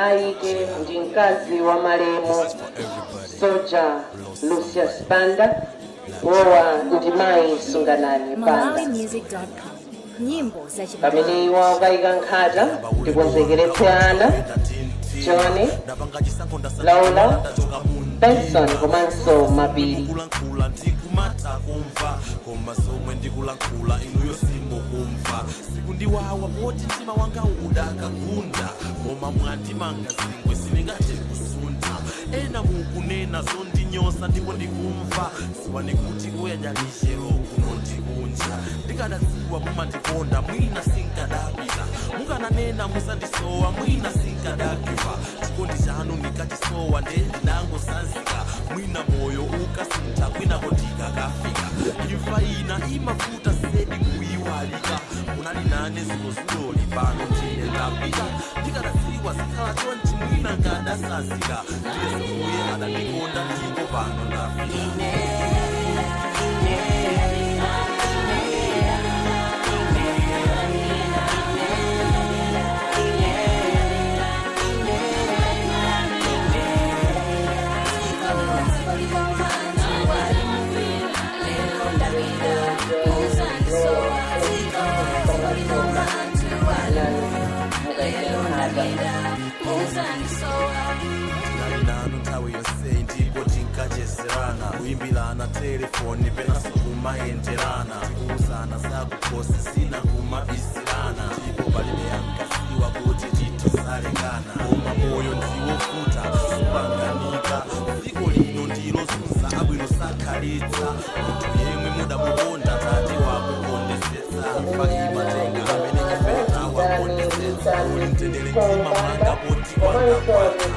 Ayike ndi mkazi wa malemu Soja Lucius Banda, wowa ndi mayi Sunganani Banda. MalawiMusic.com. Nyimbo za Pamene Chimalawi. iwo akayika nkhata, tikonzekeretse ana Johnny, Laura, Benson komanso Mapiri. Kulankhula ndikumata kumva, koma zomwe ndikulankhula inuyo simukumva. Sikundiwawa poti mtima wanga udakagunda, koma mwandimanga zingwe sindingathe kusuntha. Ena mukunena zondinyosa ndipo ndikumva. Ziwani kuti kuyanyalishero kuno ndikunja. Ndikadadziwa mumandikonda, mwina sinkadapita. Mukananena musandisowa, mwina sinkadagiva. Chikondi chanu ndikachisowa, nde ndinangosanzika. Mwina moyo ukasintha, kwinako ndikakafika. Imfa ina imavuta sedi kuyiwalika. Munali nane ziloziloli, pano ndine ndapita. Ndikadadziwa zikhala chonchi, mwina nkadasazika. Ndiye adandikonda, ndipo pano ndafika. Tinali nanu nthawi yonseyi ndipo tinkachezerana, kuyimbirana telefoni, penanso kumayenderana, tikuwuzana zakukhosi, zina kumabisirana, ndipo palibe ankadziwa kuti titazalekana. Koma moyo ndiwovuta, supanganika. Dziko lino ndilozunza, abwino sakhalitsa. Munthu yemwe mudamukonda tate wakukondesetsa, imfa imatenga amene ife tawakondesetsa. Uli mtendere mtima mwanga poti kwanga kwatha.